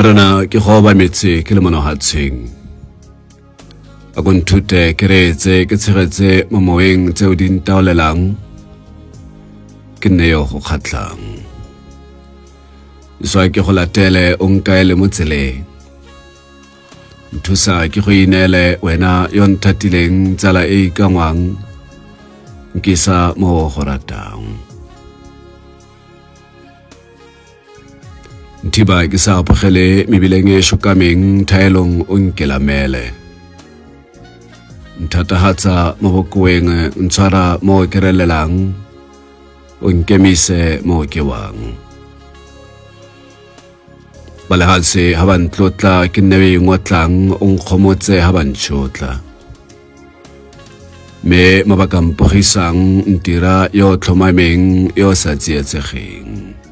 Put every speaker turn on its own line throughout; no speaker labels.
Morena ke go obametse ke le monohatsheng a ko nthute ke reetse ke tshegetse mo moweng tseo di ntaolelang ke nne yo go kgatlhang swa ke go latele o nkaele mo tseleng nthusa ke go ineele wena yo nthatileng tsala e ikangwang nkisa mo go ratang Nthiba ke sa apogele mebileng e šokameng thaelong o nkelamele. Nthatahatsa mo bokoeng ntshwara mo ke relelang o nkemise mo ke wang. Balehatshe ha ba ntlotla ke nne o ingotlang o nkgomotse ha ba ntšhotla. Mme mo ba ka mpogisang ntira yo o tlhomameng yo o sa tsietsegeng.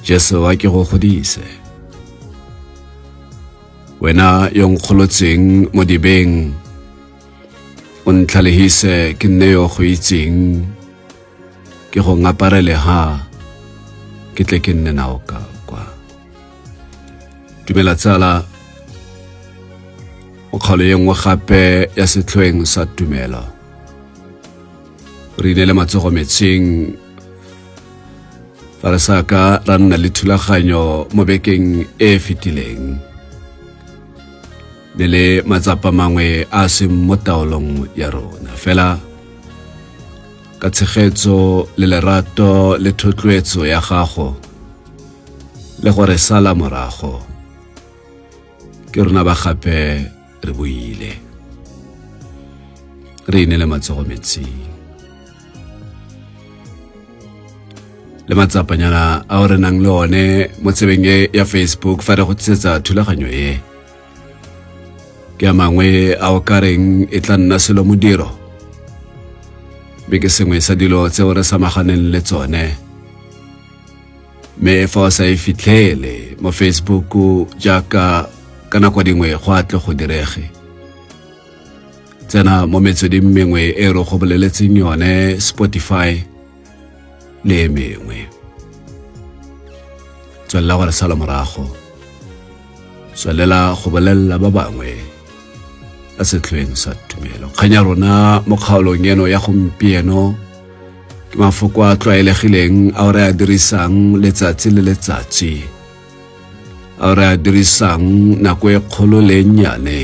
Jesu a ke go godise wena yo nkgolotseng mo dibeng o ntlhalehise ke nne yo go itseng ke go ngaparele ha ke tle ke nne nao ka kwa dumela tsala o kgaolo ye nngwe gape ya setlhoeng sa tumelo re inele matsogo metsing fa re sa ka ra nna le thulaganyo mo bekeng e e fetileng ne le matsapa mangwe a seng mo taolong ya rona fela ka tshegetso le lerato le thotloetso ya gago le gore sala morago ke rona ba gape re boile re inele matsogo metsing le matsapanyana ao re nang le one mo tsebeng e ya Facebook fa re go tlisetsa thulaganyo e ke a mangwe a o ka reng e tla nna selo modiro mme ke sengwe sa dilo tseo re samaganeng le tsone mme fa o sa e fitlhele mo Facebook jaaka ka nako dingwe go a tle go direge tsena mo metsweding mengwe e re go boleletseng yone Spotify le e mengwe tswelela gore sala morago tswelela go bolelela ba bangwe ka setlhoeng sa tumelo kgang ya rona mo kgaolong eno ya gompieno ke mafoko a tlwaelegileng ao re a dirisang letsatsi le letsatsi ao re a dirisang nako e kgolo le e nnyane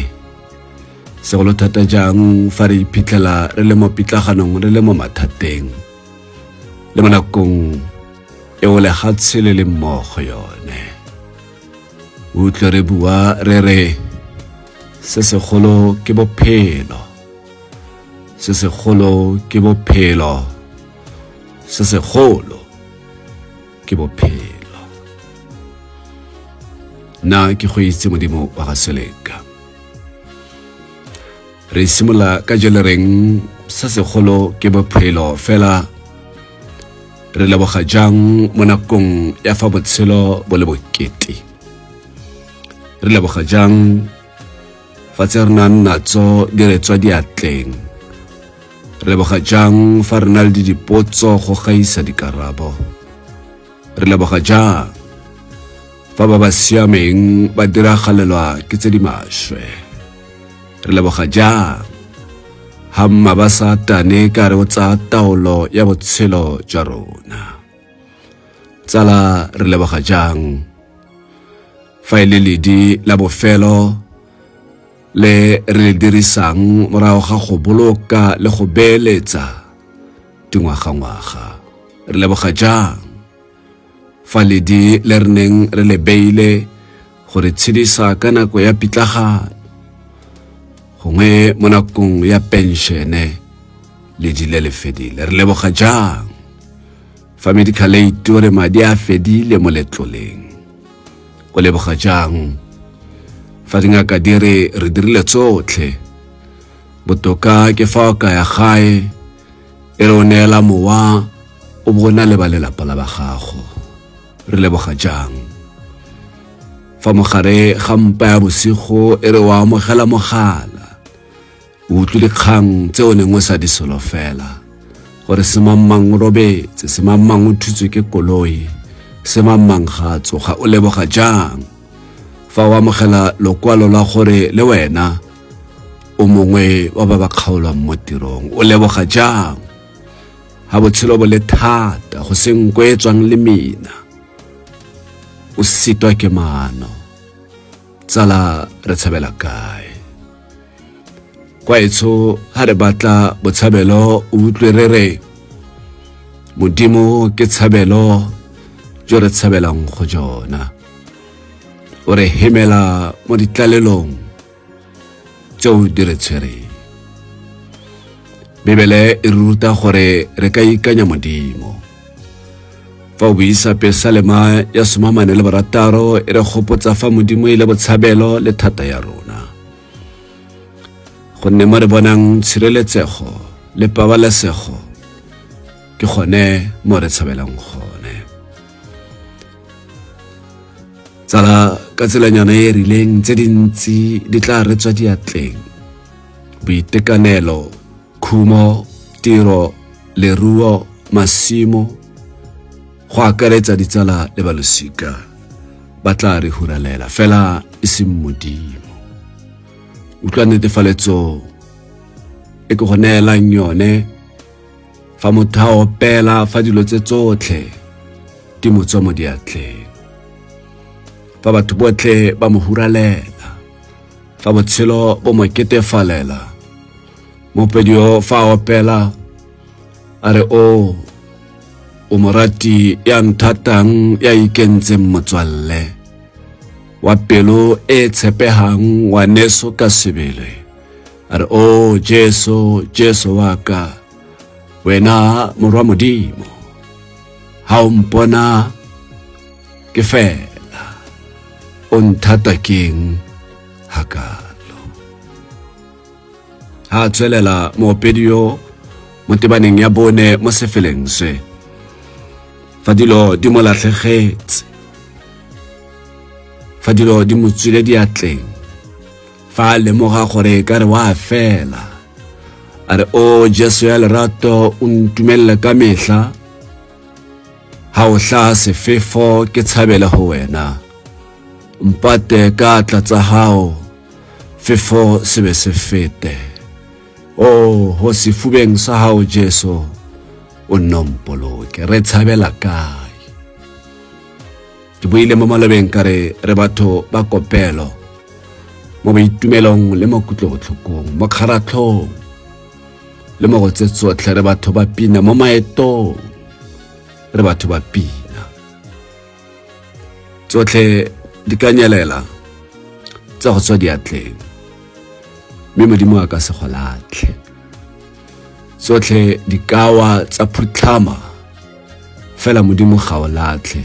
segolo thata jang fa re iphitlhela re le mo pitlaganong re le mo mathateng le mo nakong eo lehatshe le le mmogo yone utlwe re bua re re se segolo ke bophelo se segolo ke bophelo se segolo ke bophelo nna ke go itse modimo wa ga seleka re simolola ka jele reng se segolo ke bophelo fela re leboga jang mo nakong ya fa botshelo bo le bokete re leboga jang fa tse re nang natso di re tswa diatleng re leboga jang fa re na le dipotso go gaisa dikarabo re leboga jang fa ba ba siameng ba diragalelwa ke tse di maswe re leboga jang ha mma ba satane ka re o tsaya taolo ya botshelo jwa rona tsala re leboga jang fa e le ledi la bofelo le re le dirisang morago ga go boloka le go beeletsa dingwagangwaga re leboga jang fa ledi le re neng re le beile go re tshedisa ka nako ya pitlagano gongwe mo nakong ya penšene ledi le le fedile re leboga jang fa medical aid o re madi a fedile mo letloleng. O leboga jang fa dingaka di re re dirile tsotlhe? Botoka ke fa o ka ya gae e re o neela mowa o bo na le ba lelapa la ba gago. Re leboga jang fa mogare ga mpa ya bosigo e re o amogela mogala, o utlwile kgang tse o neng o sa di solofela, gore semangmang o robetse, semangmang o thutswe ke koloi, semangmang ga a tsoga. O leboga jang fa o amogela lokwalo lwa gore le wena o mongwe wa ba ba kgaolwang mo tirong? O leboga jang ha botshelo bo le thata, go se nko e tswang le mina, o sitwa ke maano? Tsala, re tshabela kae? Kwa etsho ha re batla botshabelo, o utlwe re re Modimo ke tshabelo jo re tshabelang go jona. O re hemela mo ditlalelong tseo di re tshwereng. Bibele e ruta gore re ka ikanya Modimo. Fa o buisa Pesalema ya 46, e re gopotsa fa Modimo e le botshabelo le thata ya rona, gonne mo re bonang tshireletsego le pabalesego ke gone mo re tshabelang gone. Tsala, ka tselanyana e e rileng tse dintsi di tla re tswa diatleng: boitekanelo, khumo, tiro, leruo, masimo, go akaretsa ditsala le balosika, ba tla re huralela, fela e seng Modimo. Utlwa netefaletso e ke go neelang yone fa motho a opela fa dilo tse tsotlhe di mo tswa mo diatleng, fa batho botlhe ba mo huralela, fa botshelo bo mo ketefalela, mopedi yo fa a opela a re: O o morati ya nthatang, ya ikentseng motswalle wa pelo e tshepegang, wa neso ka sebele, a re: O Jesu, Jesu wa ka, wena morwa Modimo, ha o mpona ke fela, o nthata keng hakalo? Ha a tswelela moopedi yo mo tebaneng ya bone mo sefeleng se, fa dilo di mo latlhegetse, fa dilo di mo tswile diatleng, fa a lemoga gore ka re wa fela, a re: O Jesu ya lerato, o ntumelele ka mehla, ha o hlaha sefefo ke tshabele go wena, mpate ka atla tsa gago, fefo se be se fete. O ho sefubeng sa gago Jesu, o nna mpoloke. Re tshabela kae? Ke buile mo malobeng ka re re batho ba kopelo, mo boitumelong le mo kutlobotlhokong, mo kgaratlhong le mo go tse tsotlhe, re batho ba pina, mo maetong re batho ba pina. Tsotlhe di ka nyelela tsa go tswa diatleng, mme Modimo a ka se go latlhe. Tsotlhe di kawa tsa phutlhama, fela Modimo ga o latlhe,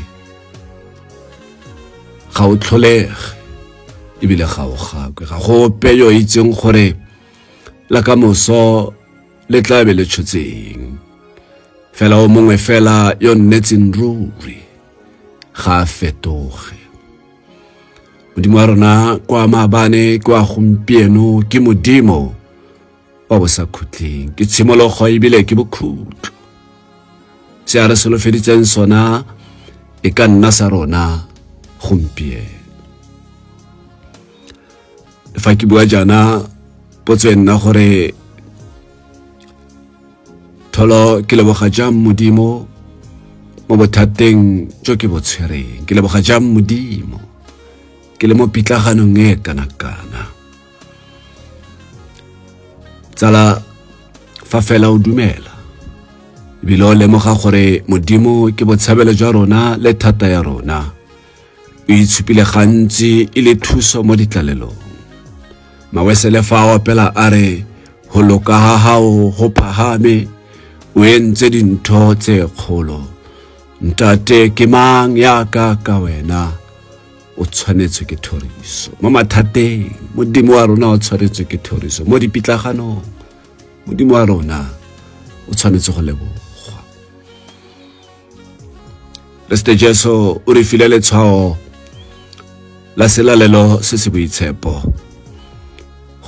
ga o tlholege ebile ga o gakwe. Ga go ope yo itseng gore la ka moso le tla be le tshotseng, fela o mongwe fela yo nnetseng ruri, ga a fetoge. Modimo wa rona kwa maabane, kwa gompieno, ke Modimo wa bosakhutleng, ke tshimologo ebile ke bokhutlo. Se a re solofeditseng sona e ka nna sa rona gompieno. Fa ke bua jaana, potso e nna gore: Tholo, ke leboga jang Modimo mo bothateng jo ke bo tshwereng? Ke leboga jang Modimo ke le mo pitlaganong e kana-kana? Tsala, fa fela o dumela ebile o lemoga gore Modimo ke botshabelo jwa rona le thata ya rona, o itshupile gantsi e le thuso mo ditlalelong. Mawesele fa a opela a re: Go loka ga gago go phagame, o entse dintho tse kgolo. Ntate, ke mang ya ka ka wena? o tshwanetswe ke thoriso. Mo mathateng, Modimo wa rona o tshwanetswe ke thoriso. Mo dipitlaganong, Modimo wa rona o tshwanetse go lebogwa. Keresete Jesu o re file letshwao la selalelo se se boitshepo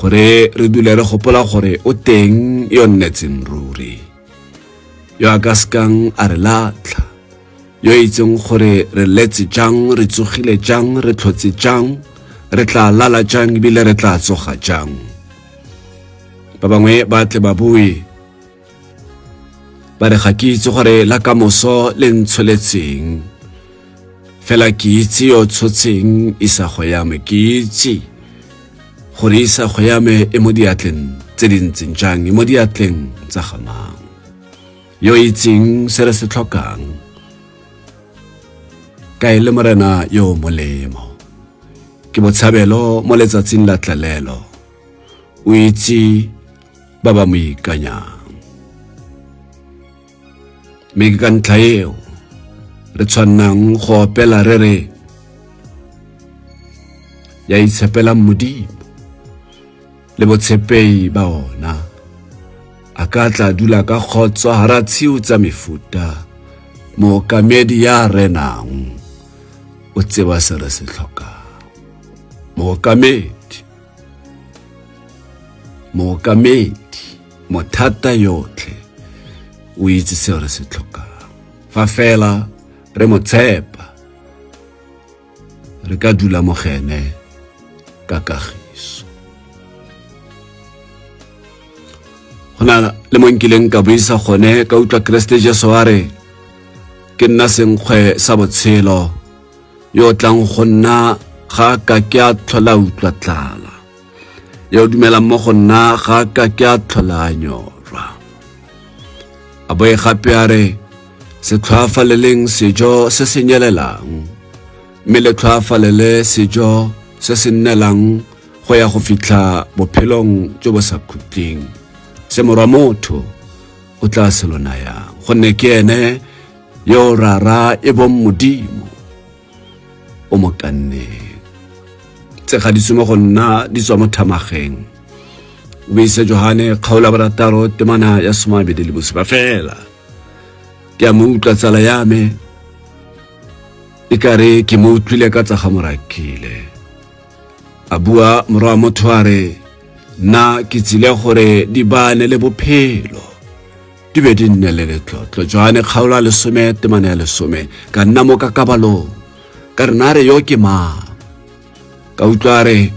gore re dule re gopola gore o teng yo nnetseng ruri, yo a ka sekang a re latlha, yo itseng gore re letse jang, re tsogile jang, re tlhotse jang, re tla lala jang ebile re tla tsoga jang. Ba bangwe ba tle ba bue ba re ga ke itse gore la kamoso le ntsholetseng, fela ke itse yo tshotseng isago ya me, ke itse gore isago ya me e mo diatleng tse di ntseng jang, e mo diatleng tsa ga mang, yo itseng se re se tlhokang, ka e le Morena yo o molemo, ke botshabelo mo letsatsing la tlalelo, o itse ba ba mo ikanyang. Mme ke ka ntlha eo re tshwannang go opela re re, ya itshepelang Modimo le botshepei ba ona, a ka tla dula ka kgotso hara tshiu tsa mefuta, mookamedi ya renang o tseba se re se tlhokang. Mookamedi, mookamedi mothata yotlhe o itse seo re se tlhokang. Fa fela re mo tshepa, re ka dula mo gene ka kagiso. Go na le mo nkileng ka buisa gone, ka utlwa Keresete Jesu a re, ke nna senkgwe sa botshelo, yo o tlang go nna ga ka ke a tlhola utlwa tlala, yo o dumelang mo go nna ga ka ke a tlhola a nyorwa. A boe gape a re, se tlhoafaleleng sejo se se nyelelang, mme le tlhoafalele sejo se se nnelang go ya go fitlha bophelong jo bo sa khutleng, se Morwa motho o tla se lo nayang, gonne ke ene yo Rara e bong Modimo o mo kanneng. Tse ga di tswe mo go nna, di tswa mo thamageng. O buise Johane kgaolo ya borataro temana ya 27. Fela ke a mo utlwa tsala ya me, e kare ke mo utlwile ka tsa ga Morakile a bua, morwa wa motho a re, nna ke tsile gore di bane le bophelo, di be di nne le letlotlo. Johane kgaolo ya 10 temana ya 10. Ka nna mo kakabalong, ka re na re yo ke mang? Ka utlwa re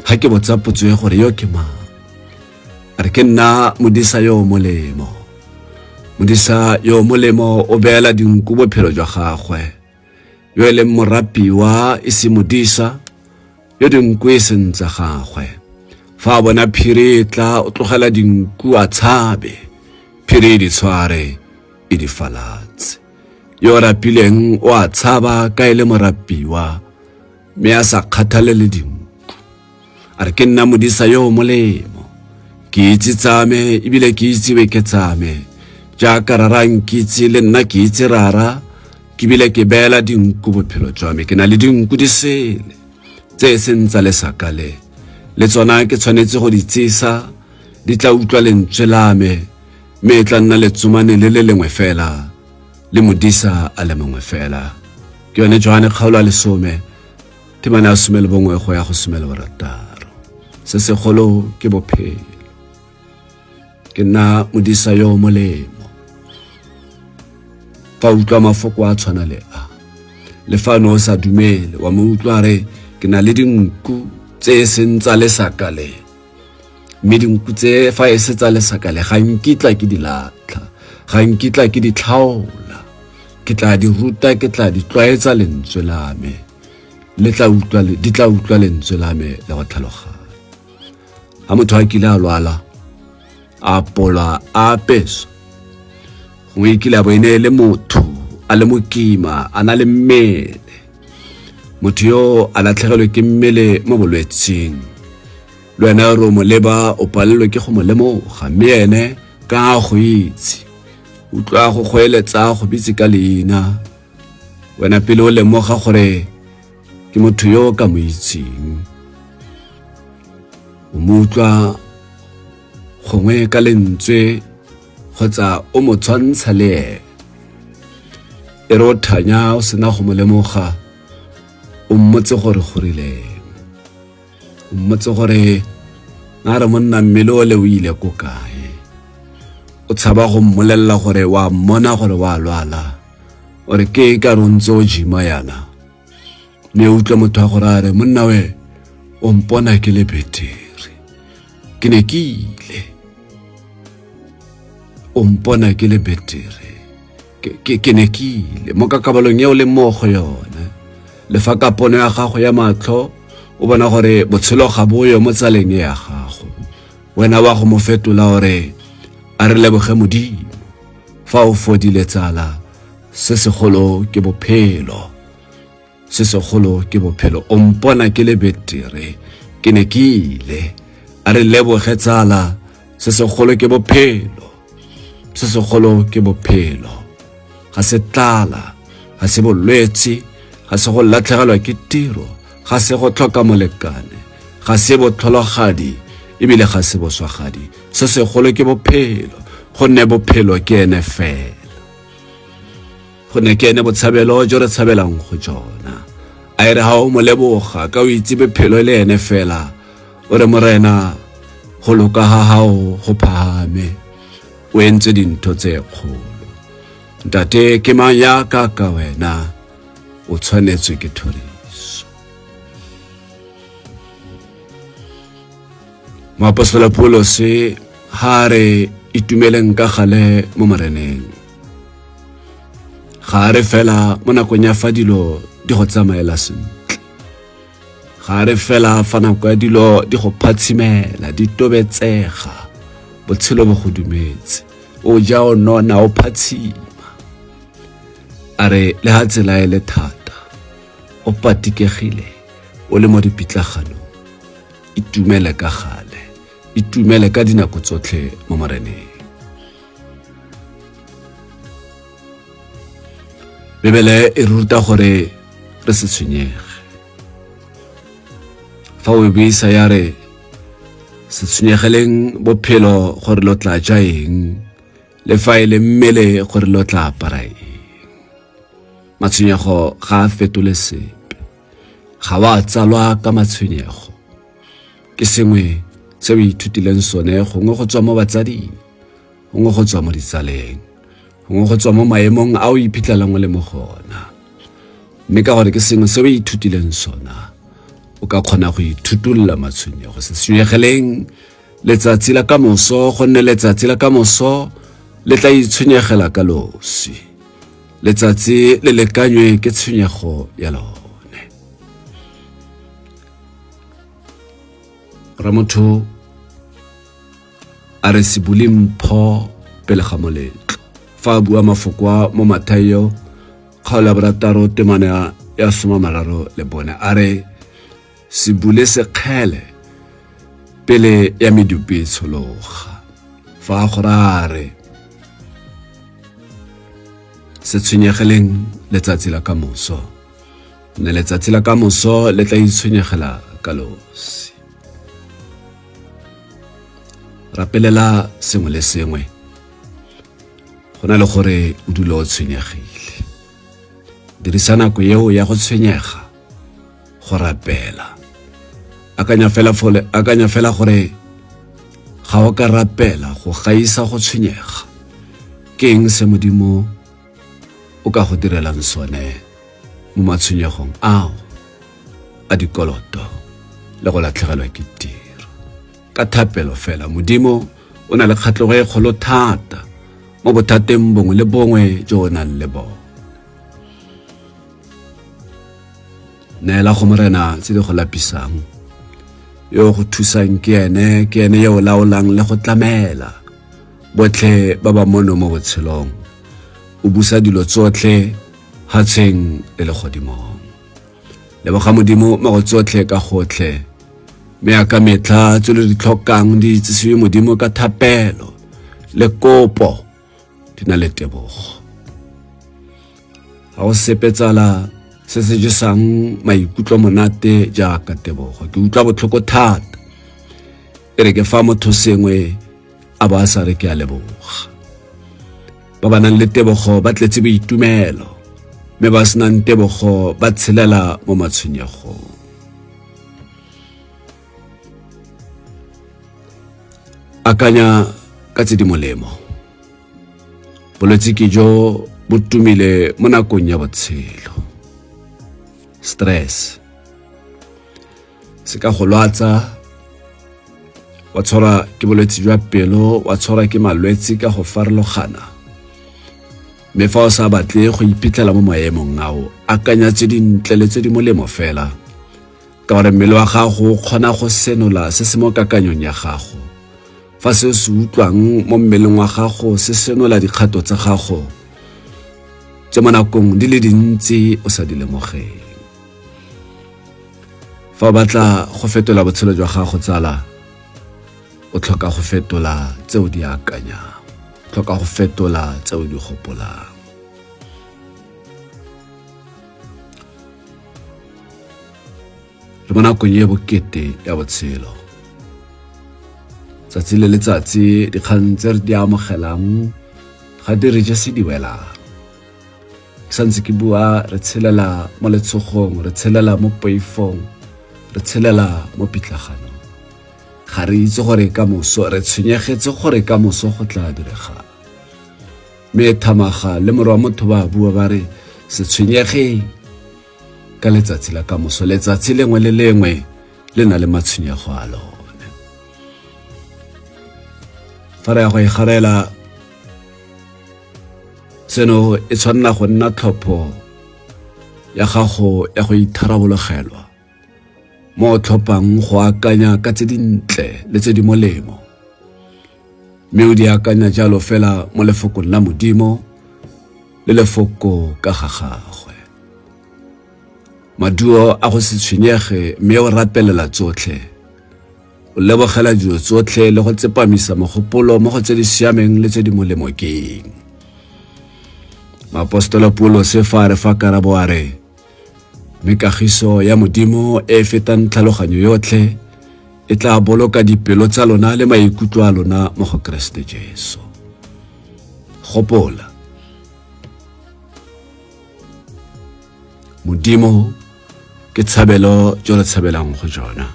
ga ke botsa potso e gore yo ke mang, a re ke nna modisa yo o molemo. Modisa yo o molemo o beela dinku bophelo jwa gagwe, yo e leng morapiwa e se modisa, yo dinku e seng tsa gagwe. Fa a bona phiri e tla, o tlogela dinku a tshabe, phiri e di tshware e di falatse. Yo o rapileng o a tshaba ka e le morapiwa, mme a sa kgathalele dinku. A re ke nna modisa yo o molemo, ke itse tsa me ebile ke itsiwe ke tsa me, jaaka Rara nkitse le nna ke itse Rara, ke bile ke beela dinku bophelo jwa me. Ke na le dinku di sele tse e seng tsa lesaka le, le tsona ke tshwanetse go di tsisa, di tla utlwa lentswe la me, mme e tla nna letsomane le le lengwe fela le modisa a le mongwe fela. Ke yone Johane kgaolo ya 10 temana ya 11 go ya go 16. Se segolo ke bophelo. Ke nna modisa yo o molemo. Fa utlwa mafoko a tshwana le a, le fa no o sa dumele, wa mo utlwa re, ke na le dinku tse e seng tsa lesaka le, mme dinku tse fa e se tsa lesaka le ga nkitla ke di latlha, ga nkitla ke di tlhaola, ke tla di ruta, ke tla di tlwaetsa lentswe la me, le tla utlwa, di tla utlwa lentswe la me le go tlhaloganya. Ha motho a kile a lwala, a polwa, a apeswa, gongwe e kile a bo e ne e le motho a le mokima, a na le mmele, motho yo a latlhegelwe ke mmele mo bolwetsing, le wena re o mo leba o palelwe ke go mo lemoga, mme ene ka a go itse, utlwa go goeletsa go bitse ka leina, wena pele o lemoga gore Ke motho yo o ka mo itseng. O mo utlwa gongwe ka lentswe kgotsa o mo tshwantsha le ene. E re o thanya o sena go mo lemoga, o mmotse gore go rileng. O mmotse gore na re monna mmele ole o ile ko kae. O tshaba go mmolelela gore wa mmona gore wa lwala. O re ke ka re o ntse o jima yana. Mme o utlwa motho a gore a re monna we o mpona ke le betere. Ke ne ke ile. O mpona ke le betere. Ke ne ke ile mo kakabalong e o leng mo go yone. Le fa ka pono ya gago ya matlho o bona gore botshelo ga bo yo mo tsaleng e ya gago. Wena wa go mo fetola ore a re leboge Modimo fa o fodile tsala. Se segolo ke bophelo. Se segolo ke bophelo. O mpona ke le betere. Ke ne ke ile. A re leboge tsala. Se segolo ke bophelo. Se segolo ke bophelo. Ga se tlala, ga se bolwetse, ga se go latlhegelwa ke tiro, ga se go tlhoka molekane, ga se botlhologadi, ebile ga se boswagadi. Se segolo ke bophelo, gonne bophelo ke ene fela. Gonne ke ene botshabelo jo re tshabelang go jona. A e re ga o mo leboga ka o itse bophelo e le ene fela, o re Morena, go loka ga gago go phahame, o entse dintho tse kgolo. Ntate, ke mang ya ka ka wena, o tshwanetswe ke thoriso. Moapostola Paulose ha re itumeleng ka gale mo Moreneng. Ga re fela mo nakong ya fa dilo di go tsamaela sentle. Ga re fela fa nako ya dilo di go phatshimela, di tobetsega, botshelo bo go dumetse, o ja o nona o phatshima. A re le ha tsela e le thata, o patikegile, o le mo dipitlaganong, itumele ka gale, itumele ka dinako tsotlhe mo Moreneng. Bibele e ruta gore re se tshwenyege. Fa o e buisa ya re se tshwenyegeleng bophelo gore lo tla ja eng, le fa e le mmele gore lo tla apara eng. Matshwenyego ga a fetole sepe. Ga wa tsalwa ka matshwenyego. Ke sengwe se o ithutileng sone gongwe go tswa mo batsading, gongwe go tswa mo ditsaleng, gongwe go tswa mo maemong a o iphitlhelang o le mo go ona. Mme ka gore ke sengwe se o ithutileng sona, o ka kgona go ithutolola matshwenyego. Se tshwenyegeleng letsatsi la kamoso, gonne letsatsi la kamoso le tla itshwenyegela ka losi. Letsatsi le lekanywe ke tshwenyego ya lone. Ramotho a re se bule mpho pele ga moletlo. Fa a bua mafoko a mo Mathaio kgaolo ya borataro temana ya soma mararo le bone, a re se bule sekgele pele ya medupi e tshologa. Fa a go raya a re se tshwenyegeleng letsatsi la kamoso, mme letsatsi la kamoso le tla itshwenyegela ka losi. Rapelela sengwe le sengwe go na le gore o dule o tshwenyegile. Dirisa nako eo ya go tshwenyega go rapela. Akanya fela fole, akanya fela gore ga o ka rapela go gaisa go tshwenyega. Ke eng se Modimo o ka go direlang sone mo matshwenyegong ao a dikoloto le go latlhegelwa ke tiro? Ka thapelo fela, Modimo o na le kgatlhego e kgolo thata mo bothateng bongwe le bongwe jo o nang le bone. Neela go Morena tse di go lapisang, yo go thusang ke ene, ke ene yo o laolang le go tlamela botlhe ba ba mono mo botshelong. O busa dilo tsotlhe hatsheng le legodimong. Leboga Modimo mo go tsotlhe ka gotlhe, mme ya ka metlha tse lo di tlhokang di itsisiwe Modimo ka thapelo le kopo di na le tebogo. Ga go sepe tsala se se jesang maikutlo monate jaaka tebogo. Ke utlwa botlhoko thata e re ke fa motho sengwe a bo a sa re ke a leboga. Ba ba nang le tebogo ba tletse boitumelo, mme ba senang tebogo ba tshelela mo matshwenyegong. Akanya ka tse di molemo. Bolwetse ke jo bo tumile mo nakong ya botshelo. Stress se ka go lwatsa, wa tshwarwa ke bolwetse jwa pelo, wa tshwarwa ke malwetse ka go farologana. Mme fa o sa batle go iphitlhela mo maemong ao, akanya tse dintle le tse di molemo fela, ka gore mmele wa gago o kgona go senola se se mo kakanyong ya gago. Fa se o se utlwang mo mmeleng wa gago se senola dikgato tsa gago tse mo nakong di le dintsi o sa di lemogeng. Fa o batla go fetola botshelo jwa gago, tsala, o tlhoka go fetola tse o di akanyang, tlhoka go fetola tse o di gopolang. Re mo nakong e bokete ya botshelo. Tsatsi le letsatsi dikgang tse re di amogelang ga di re je se di welang. Ke santse ke bua, re tshelela mo letshogong, re tshelela mo poifong, re tshelela mo pitlaganong. Ga re itse gore ka moso, re tshwenyegetse gore ka moso go tla diregang. Mme Thamaga le morwa motho ba bua ba re, se tshwenyegeng ka letsatsi la kamoso, letsatsi lengwe le lengwe le na le matshwenyego a lone. Fa re ya go e garela, seno e tshwanela go nna tlhopho ya gago ya go itharabologelwa, mo o tlhophang go akanya ka tse dintle le tse di molemo, mme o di akanya jalo fela mo lefokong la Modimo le lefoko ka ga gagwe. Maduo a go se tshwenyege mme o rapelela tsotlhe, o lebogela dilo tsotlhe le go tsepamisa mogopolo mo go tse di siameng le tse di molemo ke eng? Moapostola Paulose fa a re fa karabo a re, mme kagiso ya Modimo e e fetang tlhaloganyo yotlhe e tla boloka dipelo tsa lona le maikutlo a lona mo go Keresete Jesu. Gopola, Modimo ke tshabelo jo re tshabelang go jona.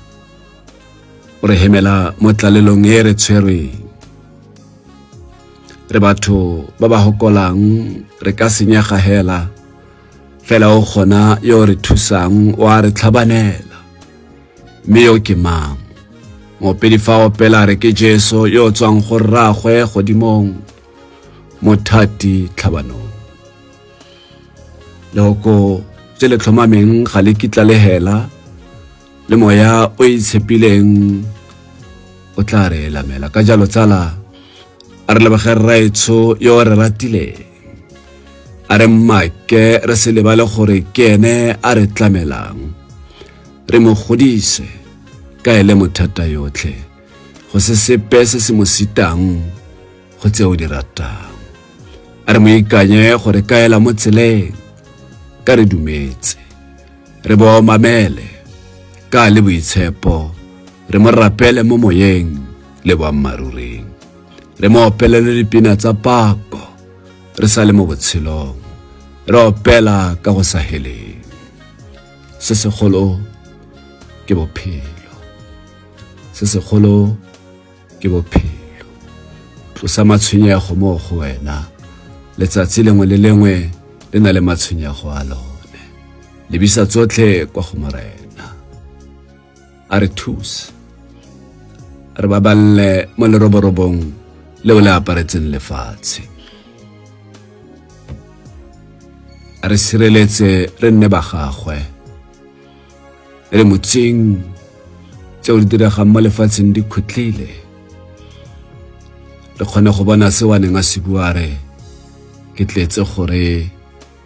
O re hemela mo tlalelong e re tshwerweng. Re batho ba ba hokolang, re ka senyega hela, fela o gona yo re thusang, o a re tlhabanela. Mme yo ke mang? Moopedi fa opela re ke Jesu yo o tswang go rraagwe godimong, mothati tlhabanong. Lehoko tse le tlhomameng ga le kitla le hela, le moya o itshepileng o tla re elamela. Ka jalo tsala, a re lebege rraetsho yo o re ratileng, a re mmake re se lebale gore ke ene a re tlamelang, re mo godise ka ele mothata yotlhe, go se sepe se se mo sitang go tse o di ratang. A re mo ikanye gore kaela mo tseleng, ka re dumetse, re bo mamele ka le boitshepo, re mo rapele mo moyeng le boammaruring, re mo opelele dipina tsa pako re sa le mo botshelong, re opela ka go sa heleng. Se segolo ke bophelo, se segolo ke bophelo. Tlosa matshwenyego mo go wena, letsatsi lengwe le lengwe le na le matshwenyego a lone. Lebisa tsotlhe kwa go Morena, a re thuse, re baballe mo leroborobong leo le aparetseng lefatshe. A re sireletse re nne ba gagwe, re motseng tseo di diregang mo lefatsheng di khutlile, re kgone go bona se wa neng a se bua re ke tletse gore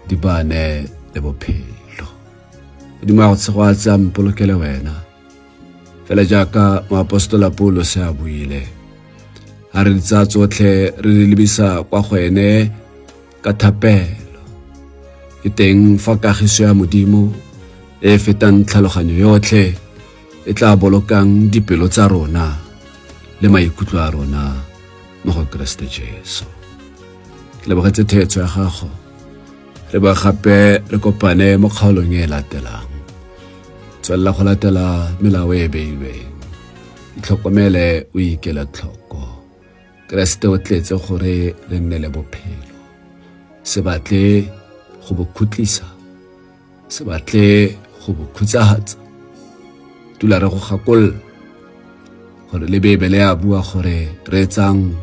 di bane le bophelo. Modimo a go tshegoatse, a mpolokele wena fela jaaka moapostola Paulose a buile. A re di tsaya tsotlhe re di lebisa kwa go ene ka thapelo. Ke teng fa kagiso ya Modimo e e fetang tlhaloganyo yotlhe e tla bolokang dipelo tsa rona le maikutlo a rona mo go Keresete Jesu. Ke lebogetse theetso ya gago. Re ba gape re kopane mo kgaolong e e latelang. Tswelela go latela melao e e beilweng. Itlhokomele o ikele tlhoko. Keresete o tletse gore re nne le bophelo. Se batle go bo khutlisa, se batle go bo khutsahatsa. Dula re go gakolola gore le Bibele ya bua gore reetsang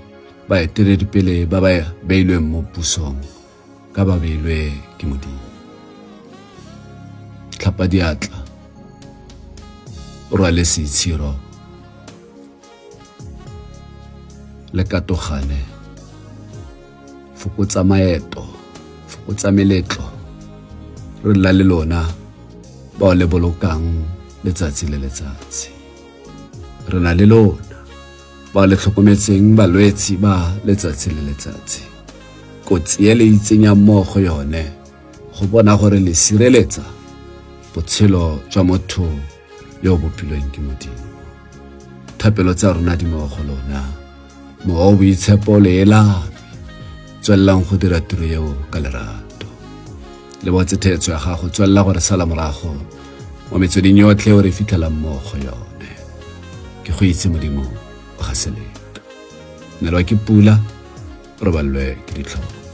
baeteledipele ba ba beilweng mo pusong ka ba beilwe ke Modimo. Tlhapa diatla, o rwale seitshiro le katogane, fokotsa maeto, fokotsa meletlo, re lla le lona bao le bolokang letsatsi le letsatsi. Re na le lona bao le tlhokometseng balwetsi ba letsatsi le letsatsi. Kotsi e le itsenyang mo go yone go bona gore le sireletsa botshelo jwa motho yo o bopilweng ke Modimo. Thapelo tsa rona di mo go lona. Mowa o boitshepo le elame. Tswelelang go dira tiro eo ka lerato. Le botse theetso ya gago, tswelela gore sala morago mo metsweding yotlhe o re fitlhelang mo go yone. Ke go itse Modimo wa ga Seleka. Nelwa ke pula, robalelwe ke ditlhoko.